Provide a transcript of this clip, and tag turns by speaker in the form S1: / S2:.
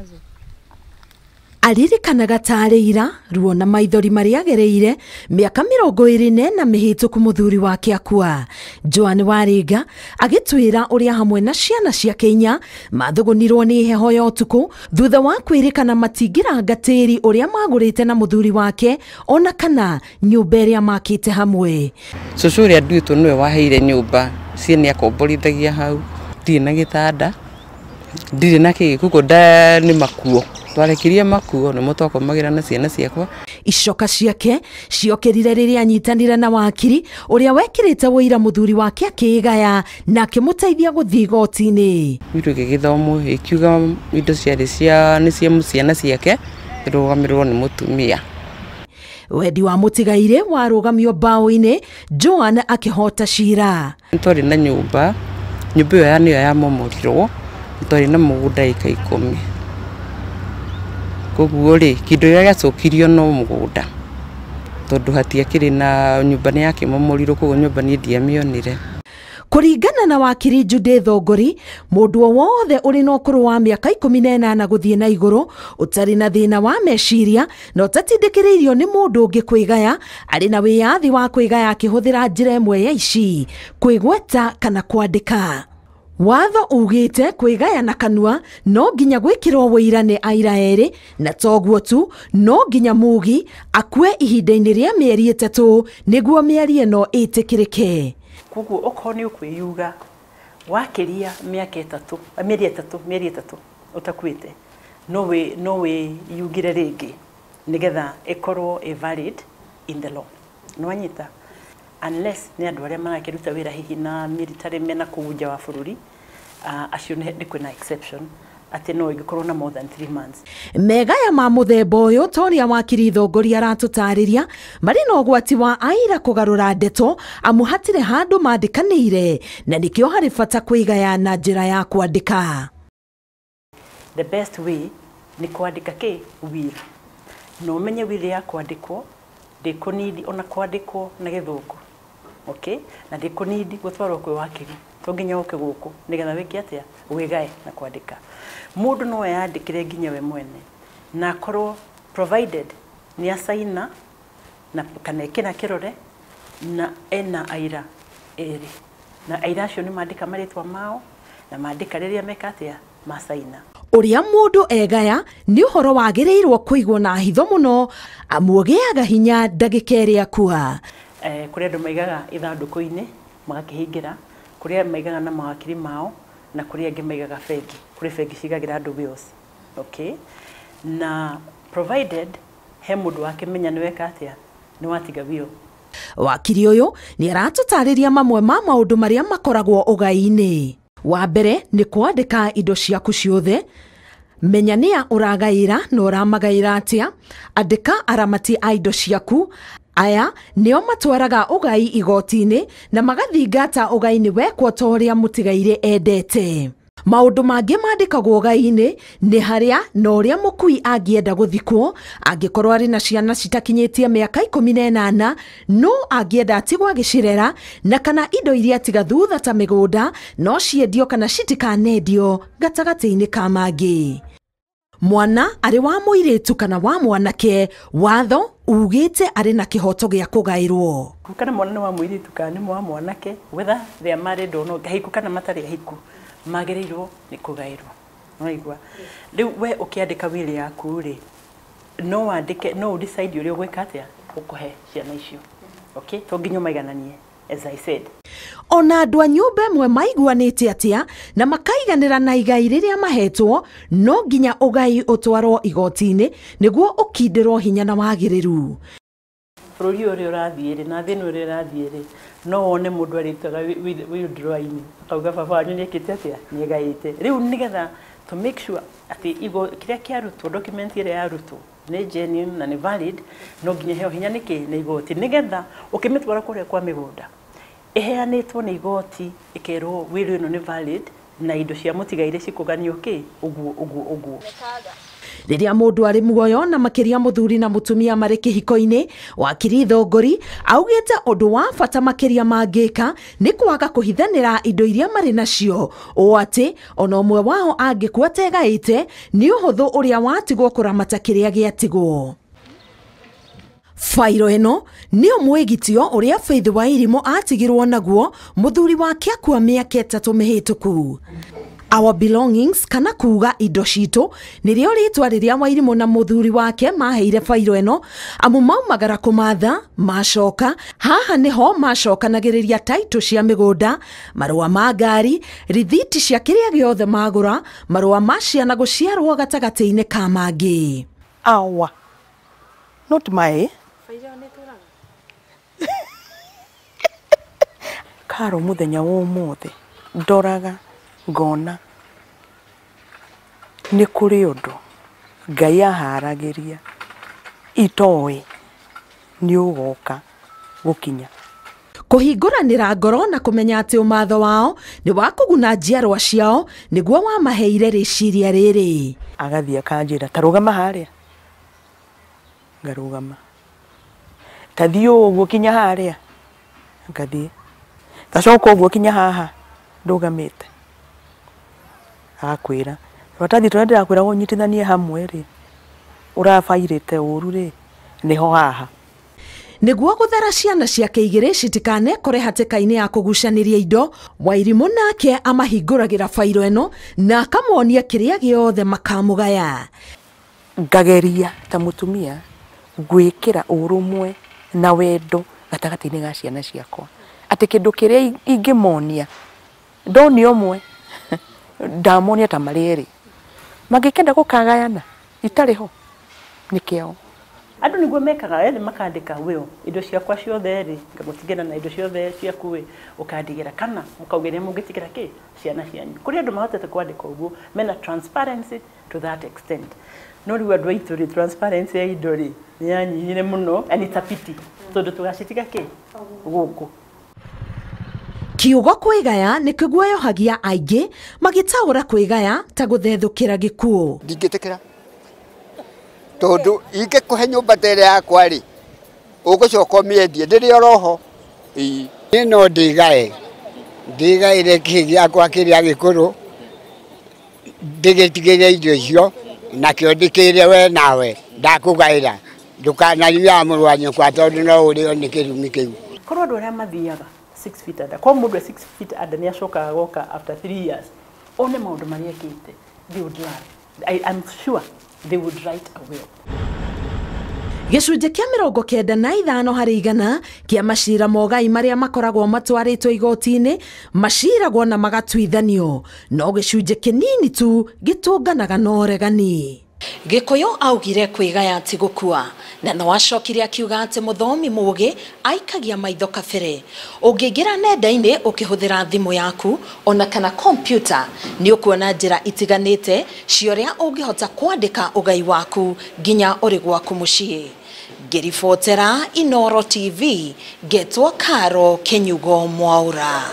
S1: nazo.
S2: Aririkanaga tarĩ ira ruo na maithori marĩa agereire mĩaka 24 mĩhĩtũku mũthuri wake akua. Joan Warĩnga agĩtwĩra ũrĩa hamwe na ciana ciake inya mathũgũnirwo nĩ heho ya ũtukũ thutha wa kwĩrĩkana matingĩranga tĩri ũrĩa magũrĩte na mũthuri wake ona kana nyũmba ĩrĩa makĩte hamwe.
S3: Cũcũ ũrĩa nduĩtwo nĩwe waheire nyũmba, ciĩ nĩ akomborithagia hau, ndirĩ na gĩtanda, ndirĩ na kĩ, koguo nĩ makuo. Twarekirie makuo nĩmo twakomagĩra na ciana ciakwa.
S2: Icoka ciake ciokĩrire rĩrĩa anyitanire na wakiri ũrĩa wekĩrĩte wũira mũthuri wake akĩĩgaya na akĩmũteithia gũthiĩ igoti-inĩ.
S3: Will ĩgĩgĩthomwo ĩkiuga indo ciarĩ cia nĩ cia ciana ciake ĩrũgamĩrĩrwo nĩ mũtumia.
S2: Wendi wa mũtigairĩ warũgamio mbaũ-inĩ, Joan akĩhota cira.
S3: Nĩtwarĩ na nyũmba, nyũmba ĩyo nĩyo yamomorirwo, nĩtwarĩ na mũgũnda ĩka 10. Koguo rĩ, kĩndũ kĩrĩa gĩacokirio no mũgũnda, tondũ hatiakĩrĩ na nyũmba nĩ yakĩmomorirwo, koguo nyũmba niĩ ndiamĩonire.
S2: Kũringana na wakiri Judith Thongori, mũndũ o wothe ũrĩ na ũkũrũ wa mĩaka 18 gũthiĩ na igũrũ, ũtarĩ na thĩna wa meciria na ũtatindĩkĩrĩirio nĩ mũndũ ũngĩ kwĩgaya, arĩ na wĩyathi wa kwĩgaya akĩhũthĩra njĩra ĩmwe ya ici, kwĩgweta kana kwandĩka. Watho ugĩte kwĩgaya na kanua no nginya gwĩkĩrwo wũira nĩ aira erĩ, na toguo tu no nginya mugi akue ihinda-inĩ rĩa mĩeri 3 nĩguo mĩario ĩno ĩtĩkĩrĩke.
S4: Koguo okorwo nĩ ũkwĩyuga wakĩria mĩaka 3, mĩeri 3, mĩeri 3 ũtakuĩte, no wĩyugire rĩngĩ nĩgetha ĩkorwo ĩ valid in the law. Nĩwanyita? Unless nĩ andũ arĩa marakĩruta wĩra hihi na military mena kũu nja wa bũrũri, acio nĩ kwĩna exception atĩ no ĩngĩkorwo na more than 3 months.
S2: Megaya ma mũthemba ũyũ ta ũrĩa wakiri Thongori aratũtarĩria marĩ na ũgwati wa aira kũgarũra ndeto amu hatirĩ handũ mandĩkanĩire, na nĩkĩo harĩ bata kwĩgaya na njĩra ya kwandĩka.
S4: The best way nĩ kwandĩka kĩ will, na ũmenye will ya kwandĩkwo ndĩkũnidi ona kwandĩkwo na gĩthũngũ. Okay? Na ndĩkũnidi gũtwarwo kwĩ wakiri, to nginya ũke gũkũ nĩgetha wĩke atĩa, wĩgae na kwandĩka. Mũndũ no eyandĩkĩre nginya we mwene na akorwo provided nĩ acaina na kana ekĩra kĩrore na ena aira erĩ, na aira acio nĩ mandĩka marĩtwa mao na mandĩka rĩrĩa meka atĩa macaina.
S2: Ũrĩa mũndũ egaya nĩ ũhoro wagĩrĩirwo kũigwo na hitho mũno amu ũgĩaga hinya ndagĩka ĩrĩa akua.
S4: Kũrĩ andũ maigaga ithandũkũ-inĩ magakĩhingĩra, kũrĩ maigaga na mawakiri mao, na kũrĩ angĩ maigaga bengi, kũrĩ bengi cigagĩra andũ wills. Okay? Na provided he mũndũ wakĩmenya nĩ weka atĩa, nĩ watiga will.
S2: Wakiri ũyũ nĩ aratũtarĩria mamwe ma maũndũ marĩa makoragwo ũgai-inĩ. Wa mbere nĩ kwandĩka indo ciaku ciothe, menya nĩa ũragaĩra na ũramagaĩra atĩa, andĩka aramati a indo ciaku. Aya nĩo matwaraga ũgai igoti-inĩ na magathingata ũgai nĩ wekwo ta ũrĩa mũtigairĩ endete. Maũndũ mangĩ mandĩkagwo ũgai-inĩ nĩ harĩa na ũrĩa mũkui angĩenda gũthikwo, angĩkorwo arĩ na ciana citakinyĩtie mĩaka 18, no angĩenda atigwo agĩcirera, na kana indo iria atiga thutha ta mĩgũnda no ciendio kana citikanendio gatagatĩ-inĩ ka mangĩ. Mwana arĩ wa mũirĩtu kana wa mwanake, watho ugĩte arĩ na kĩhoto gĩa kũgaĩrwo.
S4: Kana mwana nĩ wa mũirĩtu kana nĩ wa mwanake, whether they are married or not, ahiku kana matarĩ ahiku, magĩrĩirwo nĩ kũgaĩrwo. Nĩwaigua? Rĩu we ũkĩandĩka will yaku rĩ, no wandĩke, no ũ decide ũrĩa ũgwĩka atĩa, ũkũhe ciana icio. Okay? To nginya ũmaigananie, as I said.
S2: Ona andũ a nyũmba ĩmwe maiguanĩte atĩa na makaiganĩra na igai rĩrĩa mahetwo, no nginya ũgai ũtwarwo igoti-inĩ nĩguo ũkindĩrwo hinya na wagĩrĩru.
S4: Bũrũri ũrĩa ũrathiĩ rĩ, na thĩ ĩno ũrĩa ĩrathiĩ rĩ, no wone mũndũ arĩtaga withdrawing, akauga baba wanyu nĩekĩte atĩa, nĩegaĩte. Rĩu nĩgetha to make sure atĩ kĩrĩa kĩarutwo, document ĩrĩa yarutwo nĩ genuine na nĩ valid, no nginya heo hinya nĩkĩ nĩ igoti, nĩgetha ũkĩmĩtwara kũrĩa kwa mĩgũnda ĩheanĩtwo nĩ igoti ĩkerwo will ĩno nĩ valid Na indo cia mũtigaire cikũganio kĩ ũguo ũguo ũguo.
S2: Rĩrĩa mũndũ arĩ muoyo na makĩria mũthuri na mũtumia marĩ kĩhiko-inĩ, wakiri Thongori augĩte ũndũ wa bata makĩria mangĩka nĩ kwaga kũhithanĩra indo iria marĩ nacio, ũũ atĩ ona ũmwe wao angĩkua ategaĩte nĩ ũhũthũ ũrĩa watigwo kũramata kĩrĩa gĩatigwo. Fairo ĩno nĩyo mwĩgitio ũrĩa Faith Wairimu atigirwo naguo mũthuri wake akua mĩaka 3 mĩhĩtũku. Our belongings kana kuga indo citũ nĩrĩo rĩtwa rĩrĩa Wairimu na mũthuri wake maheire fairo ĩno, amu maumagara kũmatha macoka haha nĩho macokanagĩrĩria taitũ cia mĩgũnda, marũa ma ngari, rithiti cia kĩrĩa gĩothe magũra, marũa ma ciana gũciarwo gatagatĩ-inĩ ka mangĩ.
S1: Our, not my. Karo muthenya wa ũmũthĩ ndoraga ngona nĩ kũrĩ ũndũ Ngai aharagĩria itoĩ nĩ ũgoka gũkinya.
S2: Kũhingũranĩra ngoro na kũmenya atĩ ũmatho wao nĩ wa kũguna njiarwa ciao nĩguo wamaheire rĩciria rĩrĩ.
S1: Agathiĩ akanjĩra ta rũgama harĩa, ngarũgama, ta thiĩ ũguo kinya harĩa, ngathiĩ, ta coka ũguo kinya haha ndũgamĩte. Agakwĩra rũratathi tũrĩa ndĩrakwĩra ũnyitithanie hamwe rĩ, ũrabairĩte ũru rĩ, nĩho haha.
S2: Nĩguo gũthara ciana ciake igĩrĩ citikanekore hatĩka-inĩ ya kũgucanĩria indo, Wairimu nake amahingũragĩra fairo ĩno na akamonia kĩrĩa gĩothe makamũgaya.
S1: Ngageria ta mũtumia gwĩkĩra ũrũmwe na wendo gatagatĩ-inĩ ga ciana ciakwa, atĩ kĩndũ kĩrĩa ingĩmonia ndonia ũmwe ndamonia ta marĩ erĩ, mangĩkenda gũkagayana itarĩ ho nĩ kĩao.
S4: Andũ nĩguo mekaga erĩ makandĩka will, indo ciakwa ciothe rĩ ngagũtigĩra na indo ciothe ciaku ĩ ũkandigĩra, kana mũkauga ũrĩa mũngĩtigĩra kĩ ciana cianyu. Kũrĩ andũ mahotete kwandĩka ũguo mena transparency to that extent. No rĩu andũ aitũ rĩ, transparency ya indo rĩ nĩ yanyihire mũno, and it's a pity tondũ tũgacitiga kĩ gũkũ.
S2: Kiugo kwĩgaya nĩ kĩguoyohagia aingĩ magĩtaũra kwĩgaya ta gũthethũkĩra gĩkuũ.
S5: Ndingĩtĩkĩra tondũ ingĩkũhe nyũmba ta ĩrĩa yakwa rĩ, ũgũcoka ũmĩendie ndĩrĩ oroho.
S6: Niĩ no ndĩgae, ndĩgaĩre kĩĩ gĩakwa kĩrĩa gĩkũrũ, ndĩgĩtigĩre indo icio, nakĩo ndĩkĩre we nawe ndakũgaĩra, ndũkanariũa mũrũ wa nyũkwa tondũ no ũrĩo nĩ kĩrumi kĩu.
S4: Korwo andũ arĩa mathiaga 6 feet under, kwa mũndũ 6 feet under nĩ acokaga goka after 3 years one maũndũ marĩa ekĩte, they would learn. I'm sure they would write a will.
S2: Gĩcunjĩ kĩa 95 harĩ igana kĩa macira mogai marĩa makoragwo matwarĩtwo igoti-inĩ maciragwo na magatuithanio, no gĩcunjĩ kĩnini tu gĩtũnganaga na ũregani. Gĩkũyũ augire kwĩgaya ti gũkua, na no acokire akiuga atĩ mũthomi mũũgĩ aikagia maitho kabere. Ũngĩingĩra nenda-inĩ ũkĩhũthĩra thimũ yaku ona kana kompyuta nĩ ũkuona njĩra itiganĩte cia ũrĩa ũngĩhota kwandĩka ũgai waku nginya ũrĩ gwaku mũciĩ. Ngĩribotera Inooro TV, ngetwo Karo Kĩnyugo Mwaura.